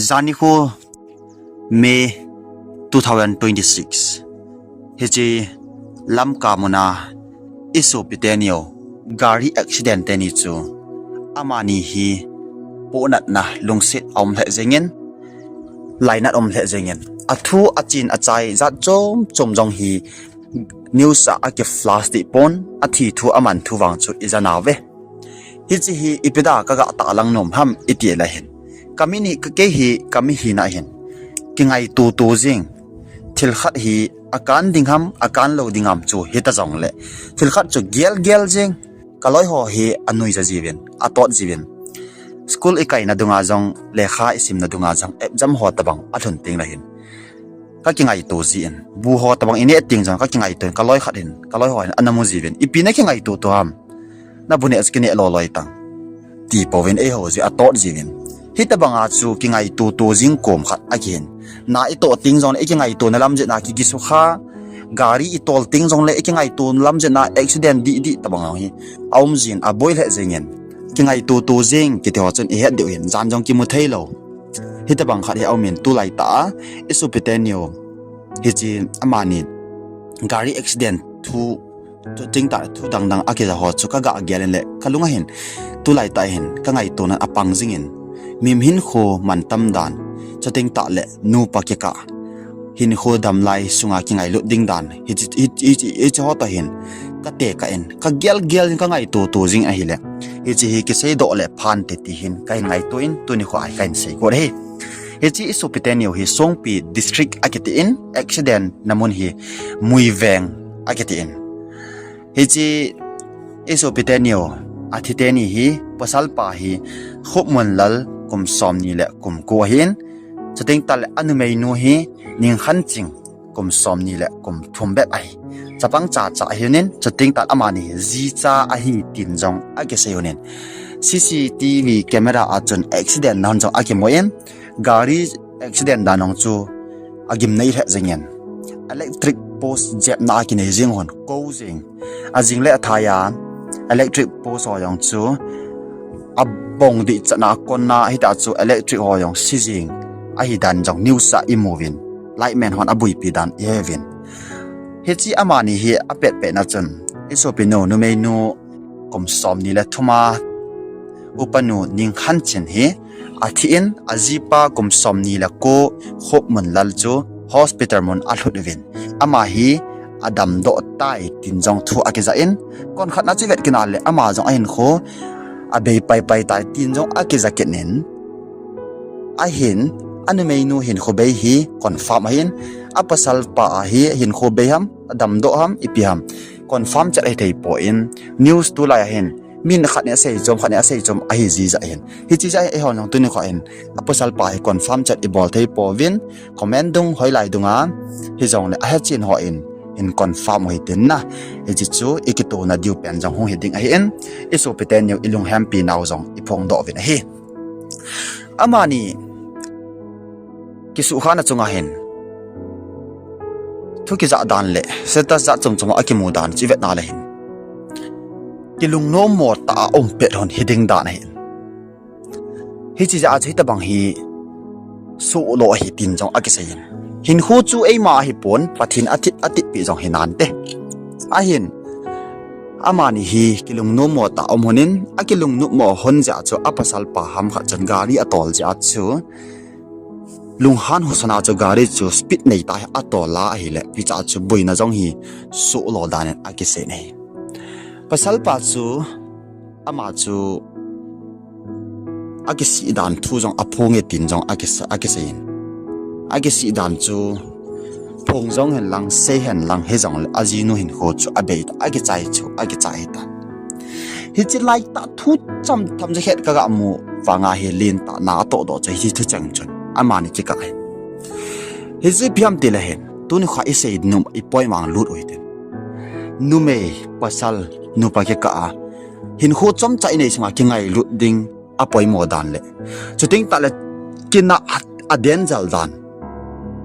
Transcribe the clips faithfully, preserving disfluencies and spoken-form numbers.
Jani khu May two thousand twenty-six. Hiche Lamka muna isopi teniu gari accident teni chu amani hi ponatna lungset aum lheh jengin, lainat um lheh jengin, athu achin achai jat chom chom jong hi news a aki flash deh pon, athi thu aman thu vang chu ija nauve. Hiche hi ipi da kaga tahlang nom ham iti le hin, kami ni, kei hi kami hina hin kingaito to jing. Thil khat hi akan ding ham, akan lou ding ham chu hita jongle, thil khat chu gel gel jing. Kaloi ho hi anuija jiuvin, atot jiuvin. School ikaina dunga jong, lekha isimna dunga jong, exam ho tabang alhun teng le hin, kakingaito jin. Bu ho tabang ineh teng jong kakingaito in, kaloi khat hin, kaloi ho hin anamu jiuvin. Ipi nakingaito to ham? Nabu neh chu kineh loi loi tang, ti pouvin eiho jeh a atot jiuvin. Hitabanga chu kingaito to jing kom khat akihin. Na itoh teng jongle ikingaitona lam jeh a kikisukha, gari itol teng jongle ikingaitona lam jeh a accident dih dih tabang hi aum jin, aboi lheh jengin. Kingaito to jing kiti ho chun ihet diu hin, jan jong kimu thei lou. Hitabang khat hi aumin, tulai tah a isopi teniu hiche amani gari accident thu, chuteng tah thu dang dang akija ho chu kaga gel in le kalung ahin, tulai tah hin kangaitonan apang jingin, mi hinkho mantam dan, chuteng tah le nupa kikah, hinkho damlai sunga kingailut ding dan, hiche, hiche, hiche, hiche ho toh hin katekah in, kagel gel in kangaito to jing ahile, hiche hi kiseidoh le phante ti hin kahin ngaito in, tuni kho a hi kahin sei got ahi. Hiche isopi teniu hi Songpi District akitin, accident na mun hi Muiveng akitin. Hiche isopi teniu, athi teni hi, pasalpa hi Khupmunlal kum somni le kum ko ahin, chuteng tah le anumeinu hi Ningkhanching kum somni le kum thum bep ahi. Chapang chacha ahin, chuteng tah le amani hi jicha ahi tin jong akisei un. C C T V camera a chun accident na hon jong akimun, gari accident dan hon chu agim nei lheh jengin, electric post jepna akinei jeng hon, kou jeng. Ajing le athai a electric post ho jong chu abong dih chan a akon a, hita chu electric ho jong si jeng ahi dan jong news a imuvin, lineman hon abuipi dan iheuvin. Hiche amani hi apet petna chun isopinu, numeinu kum somni le thum a upanu Ningkhanching hi athi in, ajipa kum somni le ko Khupmunlal chu hospital mun alhut uvin, ama hi adamdoh tai tin jong thu akija in, konkhatna chu vet kit na le ama jong ahinkho abei paipai tai tin jong akija kit in, ahin, anumeinu hinkho bei hi confirm ahin, apasalpa a hi hinkho bei ham, adamdoh ham, ipi ham, confirm chet ahithei poi, news tulai a hin min khat in asei chom, khat in asei chom ahi jijeh hin, hiche jeh a eihon jong tuni kho hin apasalpa hi confirm chet ibol thei pouvin, comment dung, hoilai dunga hijongle ahechen hon hin confirm u hitin na. Hiche chu ikitouna diu pen jong hung hiding ahin, isopi teniu ilunghempi nau jong iphongdoh uvin ahi. Amani kisuhkhana chunga hin thu kijah dan le status jat chom chom a kimu dan chu ivet na le hin, kilungnommo tah a um pet hon hiding dan ahin. Hiche jeh a chu hitabang hi sohlo ahi tin jong akisei in, hinkho chu eima ahipon, Pathen atit, atitpeh jong hinante. Ahin, amani hi kilungnommo tah a um hon in, akilungnopmo hon jeh a chu apasalpa ham khat chun gari atol jeh a chu lunghan husana chu gari chu speed neitah a atol a ahile, hiche a chu boina jong hi sohlo dan in akisei in ahi. Pasalpa chu, ama chu akisih dan thu jong aphonge tin jong akisa-, akisei in, akisih dan chu phong jong hen lang, sei hen lang, hijongle ajinu hinkho chu abei ta, akichai chu akichai tan. Hiche laitah thu chomtham jakhat kaga mu vanga hi lentah na atohdoh chu hiche thucheng chun amani kikah hin, hiche ipi ham tile hin, tuni kho a isei nom, ipoimang lut u hitin, numei pasal, nupa kikah a hinkho chomcha inei sunga kingailut ding apoimo dan le, chuteng tah le kinah adenjal dan,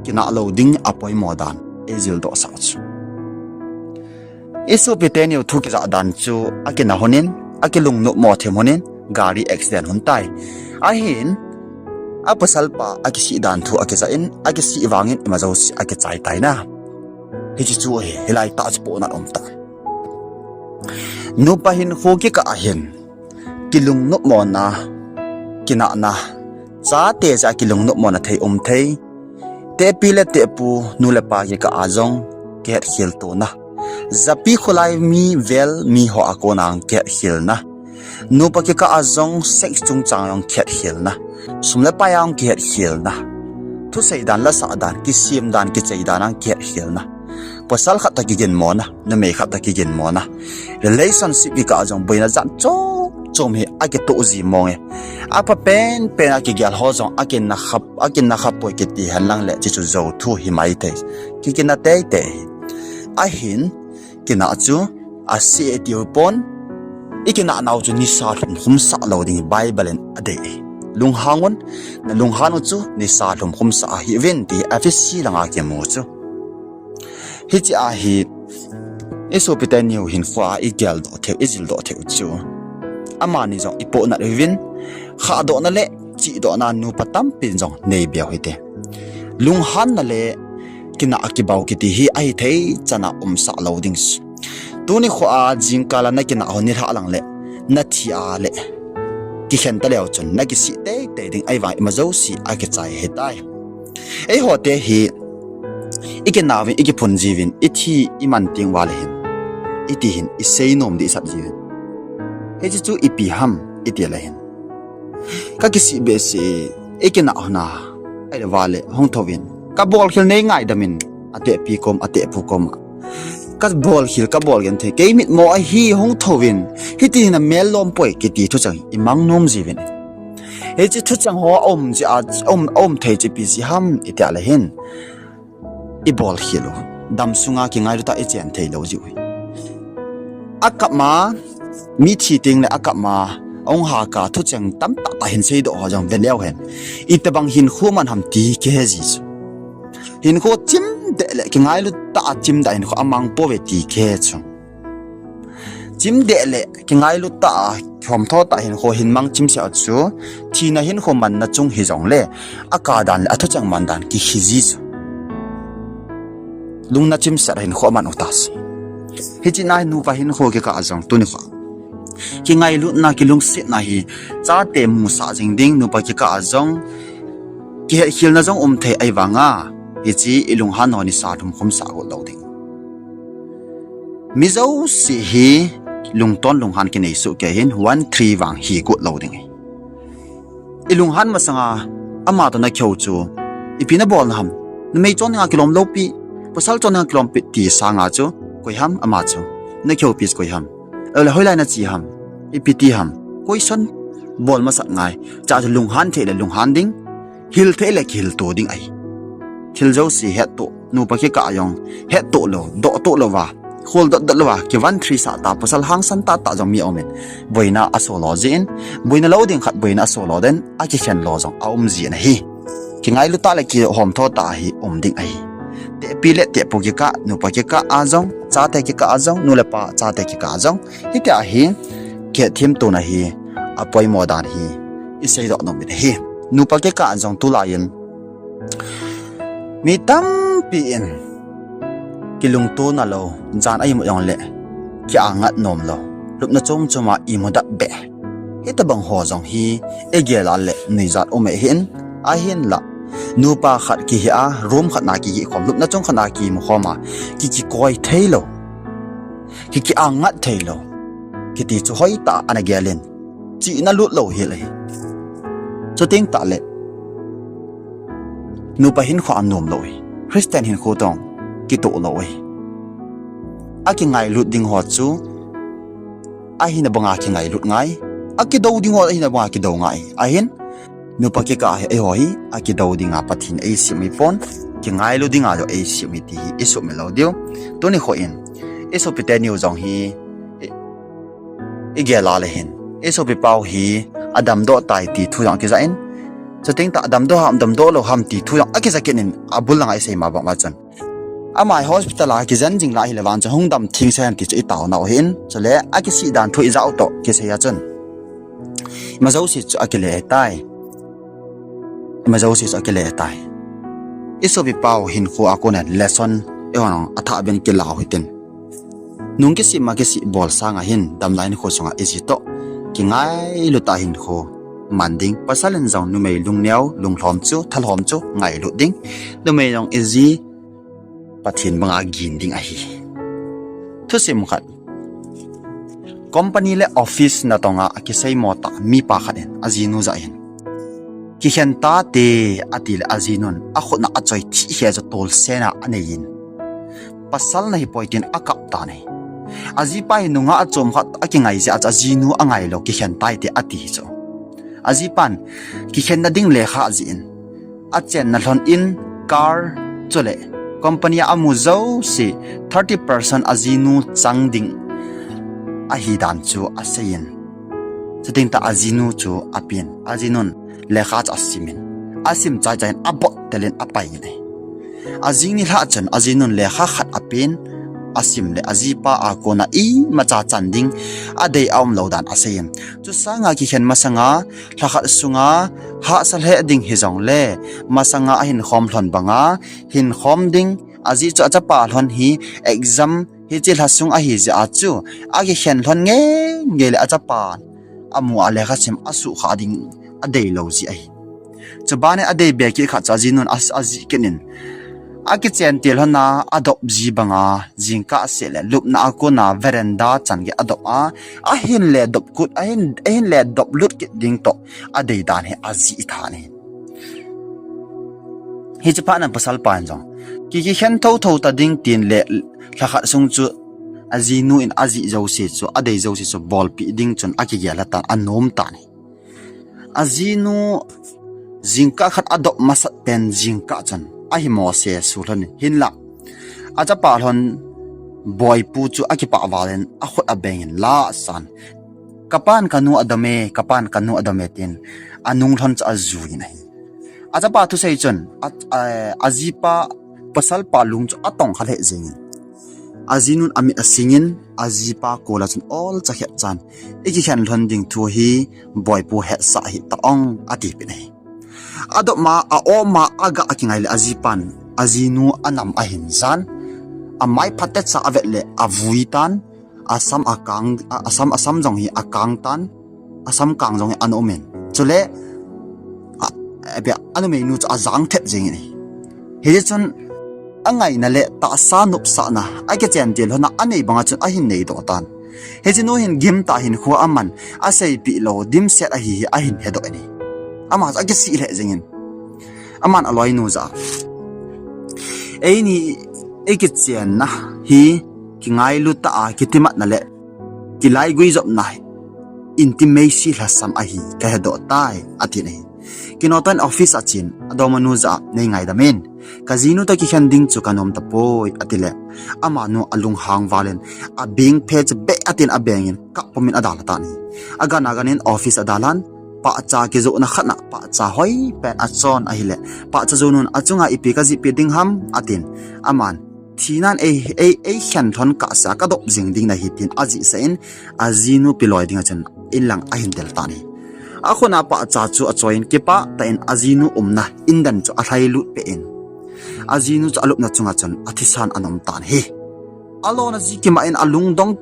kinah lou ding apoimo dan eijildoh sah chu. Isopi teniu thu kijah dan chu akina hon in, akilungnopmo them hon in, gari accident hon tai. Ahin, Apasal pa akisih dan thu akija in, akisih vangin ima jouse akichai tai na. Hiche chu ahi, hilai tah chu pohnat um ta. Nupa hinkho kikah a hin, kilungnopmona, kinahna, chate jeh a kilungnopmona thei um thei. Tehpi le tehpu, nu le pa kikah a jong kihetkheltona. Japi kholai mi vel mi ho a kona jong kihetkhelna. Nupa kikah a jong sex chungchang jong kihetkhelna. Sum le pai a jong kihetkhelna. Thusei dan, lasah dan, kisem dan, kichei dan a jong kihetkhelna. Pasal khat toh kiginmona, numei khat toh kiginmona. Relationship kikah a jong boina jat chom chom hi akitoh ji mong e. Apha penpen a kigel ho jong akinna kha, akinna kha poi kiti henlang le, hiche chu jou thu hi maithei. Kikinna teitei hi. Ahin, kinah chu aseh tiu pon. Ikinah nau chu nisa lhum khum sah lou ding Bible in adei e. Lunghang un, nalunghan u chu nisa lhum khum sah ahiuvin ti Ephesi langa kimu chu. Hiche ahi, isopi teni u hinkho a igeldoh thei u, ijildoh thei u chu, amani jong ipohnat uvin, khahdohna le chihdohna nupa tampin jong neibe u hite. Lunghanna le kinah kibau kiti hi ahithei chan a umsah lou ding. Tuni kho a jingkal a nakinah ho nilhah lang le, nathi a le, kikhen taleu chun nakisih teitei ding ahivang ima jouse akichai ahitai. Eiho te hi, ikinah uvin, ikiphun jiuvin, ithi iman teng uva le hin, iti hin isei nom ding isat jiuvin. Hiche chu ipi ham iti le hin, kakisih behseh e, ikinah hon a, ahile uva le hung thouvin, kabolkhel nei ngaidam in, atehpi kom, atehpu koma, kabolkhel, kabol genthei, kei mitmo ahi, hung thouvin, hiti hin amel lom poi kiti thucheng imang nom jiuvin. Hiche thucheng ho aum jeh a, aum, aum thei chu ipi jeh ham iti le hin, ibolkhel u, damsunga kingailut a ichen theilou jiu hi. Akap ma, mithi teng le akap ma, ahung haka thucheng tamtah tah hin seidoh ho jong veleu hen, itobang hinkho man ham ti kihe ji chu. Hinkho chimdeh le kingailut tah a chimdeh hinkho amang pouve ti kihe chu. Chimdeh le kingailut tah a, homtho tah hinkho hin mang chimsel chu, thina hinkho manna chung hijongle, akah dan le athucheng man dan kihe ji chu. Lungna chimsel hinkho aman u ta chu. Hiche na nupa hinkho kikah a jong tuni kho, kingailutna, kilungsetna hi chate musah jing ding, nupa kikah a jong kihetkhelna jong um thei ahivanga, hiche ilunghan ho nisa lhum khum sah got lou ding. Mi jouse hi lungton lunghan kinei soh kei hin one three vang hi got lou ding. Ilunghan masanga ama toh nakihou chu ipi nabolna ham, numei chon dinga kilom loupi, pasal chon dinga kilompi ti sanga chu, koi ham ama chu, nakihoupi chu koi ham, ahile hoilai nache ham, ipi ti ham, question bol masat ngai. Chua chu lunghan thei le lunghan ding, hil thei le kihilto ding ahi. Thil jouse hettoh, nupa kikah a jong hettoh lou, dohtoh louva, kholdot dot louva, ki one three sah ta, pasal hangsan tahtah jong mi aumin, boina asolo jin, boina lou ding khat boina asolo den, akikhen lo jong aum jin ahi. Kingailut tah le kihomtho tah hi um ding ahi. Tehpi le tehpu kikah, nupa kikah a jong, chate kikah a jong, nu le pa chate kikah a jong, hitia hi kihetthemtona hi apoimo dan hi iseidoh nom in ahi. Nupa kikah a jong tulai in mi tampi in kilungtona lou, jan a imut jongle ki-angat nom lou, lupna chom chom a imu dap beh, hitobang ho jong hi igel a le nuijat um ahin, ahinla nupa khat kihi a, room khat na kihi khom, lupna chung khat na kimu khom a, ki, kikoi theilou, ki, ki-angat theilou kiti chu hoitah ana gel in, chihna lut lou hel ahi. Chuteng tahle nupa hinkho anom lou hi, Christian hinkho toh kitoh lou hi. Akingailut ding ho chu ahina banga kingailut ngai, akidou ding ho ahina banga kidou ngai ahin. Nupa kikah hi eiho hi akidou dinga Pathen in eisem ahipon, kingailu dinga jong eisem ahi ti hi isuhmil lou diu. Tuni kho in isopi teni u jong hi i, igel a le hin, isopi pau hi adamdoh tai ti thu jong akija in, chuteng tah adamdoh ham damdoh lou ham ti thu jong akija kit in, abul langa isei ma bang ma chun, ama hi hospital a kijen jing lai hile vang chun hung dam thengse hen ti chu itaonau ahin, chule akisih dan thu ijah u toh kisei a chun ima jouse chu akile tai. ima jouse chu akile tai. Isopi pau hinkho a kona lesson eihon athah ben kilah u hitin. Nung kisih ma kisih bol sanga hin damlai hinkho sunga iji toh kingailut a hinkho man ding, pasal in jong numei lungneo lunglhom chu, thalhom chu ngailut ding, numei jong iji Pathen banga gin ding ahi. Thusim khat. Company le office natonga akiseimo tah mipa khat in ajinu jah in, kikhen tate, atile ajinun akhutna achoi thihkhe chu tolsena aneiyin, pasal nahipoi tin akap tan ahi. Ajipa hi nungah achom khat akingai jeh a chu ajinu angailou, kikhen taite ati chu. Ajipan kikhenna ding lekha ajih in, achenna lhon in, car, chule company a amu jouse thirty percent ajinu chang ding ahidan chu aseiyin, chuteng tah ajinu chu apen, ajinun lekha chu asimin, asim chaichai in abot telin apaiyin ahi. Ajing nilhah chun ajinun lekha khat apen, asim le ajipa a kona imacha chan ding adei aumlou dan aseiyin, chusanga kikhen masanga lhakhat sunga hahsa lheh ding hijongle, masanga ahinkhom lhon banga hinkhom ding, ajeh chu achapa lhon hi exam hiche lha sung ahijeh a chu akikhen lhon ngeingei le achapan amu a lekha sim asuhkhah ding adeilou jeh ahi. Chubanin adeibe kit khat chu ajinun a, ajih kit in, akichen til lhona adop ji banga jingkah seh le lupna a kona veranda chan gei adop a, ahinle dop kut, ahin, ahinle dop lut kit ding toh adeidan hi ajih tha ahi. Hiche phatna pasalpa in jong, ki, kikhen thouthou ta ding tin le lhakhat sung chu ajinu in ajih jouse chu, adei jouse chu bolpeh ding chun akigel lhatan, anom tan ahi. Ajinu jingkah khat adop masat pen jingkah chun ahimose su lhonin, hinla achapa lhon boipu chu akipah valin akhut abengin lahsan, kapan kanu adome, kapan kanu adome tin anung lhon chu ajuiyin ahi. Achapa thusei chun a, a, ajipa pasalpa lung chu atongkha lheh jengin, ajinun amit asingin, ajipa kola chun olcha khetchan, ikikhen lhon ding thu hi boipu hetsah hih ta ong, atipeh in ahi. Adopma a-oma aga akingai le ajipan ajinu anam ahin jan, amai phatecha avet le avui tan, asam akang, a, asam, asam jong hi akang tan, asam kang jong hi ana umin, chule a, abia anumeinu chu ajang thet jengin ahi. Hijeh chun angaina le tahsa nopsahna akichen til lhona anei banga chun ahin neidoh tan. Hichenu hin gimtah hinkho aman, aseipeh lou dimset ahi hi ahin hedoh in ahi. Ama chu akisih lheh jengin, aman aloinu jah a, eini ikichenna hi kingailu tah a kitimatna le kilaigui jopna, intimacy lhasam ahi kahedoh tai, atin ahi. Kinoh tah in office a chen, adongmanu jah a, nei ngaidamin, kajinu toh kikhen ding chu kanom tapoi, atile amanu alunghang valin, abengphe chu beh atin abengin kap pumin adalha tan ahi. Agan aganin office adalhan, pahcha kijohna khatna pahcha hoipen achon ahile, pahcha jonun achunga ipi kajihpeh ding ham, atin, aman thinan ei, ei, eikhen lhon kahsea kadop jing ding nahi tin ajihsah in, ajinu piloi dinga chun inlang ahin del tan ahi. Akhutna pahcha chu achoiyin, kipah tah in ajinu umna indan chu alhailut peh in, ajinu chu alupna chunga chun athisan ana um tan ahi. Alona ji kimah in alungdong,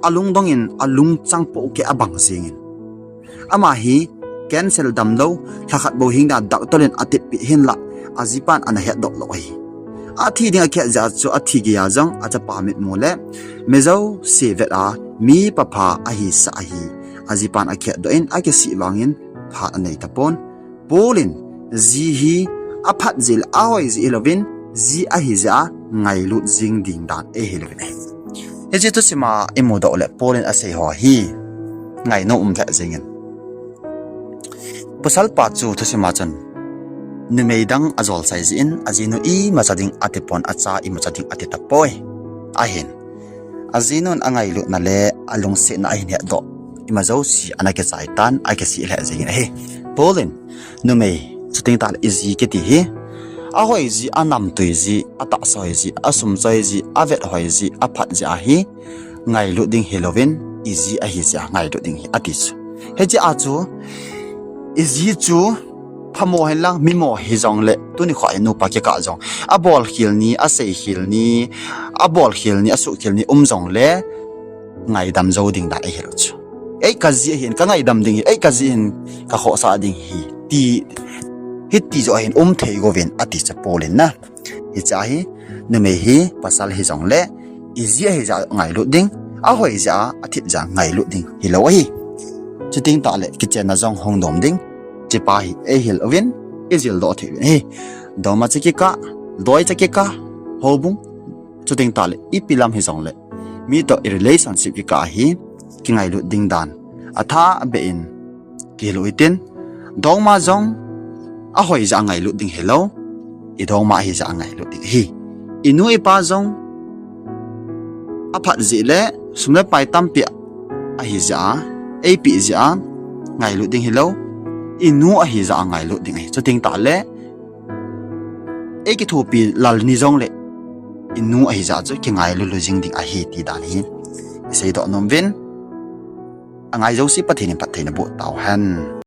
alungdongin alungchang pohkeh abang jengin, ama hi cancer damlou, lhakhat bou hing dan doctor in ateppeh hinla, ajipan ana hetdoh lou ahi. Athi ding akhet jeh a chu athi geiya jong achapa mitmu le mi jouse vet a mipapha ahisah ahi, ajipan akhetdoh in akisih vangin phat anei tapon. Paul in ji hi aphat jeh le ahoi jeh hilouvin, ji ahi jeh a ngailut jing ding dan eihelouvin ahi. Hiche thusima imudoh le Paul in aseiho hi ngainom um lheh jengin, pasalpa chu thusima chun numei dang ajolsai jeh in, ajinu imacha ding atipon, acha imacha ding ati tapoi. Ahin, ajinun angailutna le alungsetna ahin hetdoh, ima jouse ana kichai tan, akisih lheh jengin ahi. Paul in, numei, chuteng tahle iji kiti hi ahoi ji, anamtui ji, atahsa hoi ji, asum choi ji, avet hoi ji, aphat ji ahi, ngailut ding hilouvin, iji ahi jeh a ngailut ding ahi, ati chu. Hiche a chu iji chu Phamo henlang, mimo hijongle, tuni kho hi nupa kikah jong, abolkhel ni, aseikhel ni, abolkhel ni, asuhkhel ni um jongle, ngaidam jou ding dan ahilou chu. Ei, kaji ahin, kangaidam ding hi, ei, kaji ahin, kakhohsah ding hi, ti, hiti joh ahin um thei gouvin ati chu Paul in na. Hiche hi, numei hi pasal hijongle, iji ahijeh a ngailut ding, ahoi jeh a, athip jeh a ngailut ding hilou ahi. Chuteng tahle kichenna jong hung dom ding, hichepa hi eihil uvin, ijildoh thei uvin ahi. Dongma cha kikah, doi cha kikah, houbung, chuteng tahle ipi lam hijongle, mi toh i relationship kikah hi kingailut ding dan, atha beh in kihil u hitin, dongma jong ahoi jeh a ngailut ding hilou, idongma ahijeh a ngailut ding ahi. Inu ipa jong aphat jeh le sum le pai tampi ahijeh a, eipeh jeh a ngailut ding hilou, inu ahijeh a ngailut ding ahi. Chuteng tahle, eikithopi lal ni jongle, inu ahijeh a chu kingailulu jing ding ahi ti dan hi iseidoh nom uvin, angai jouse Pathen in phattheina boh tauhen.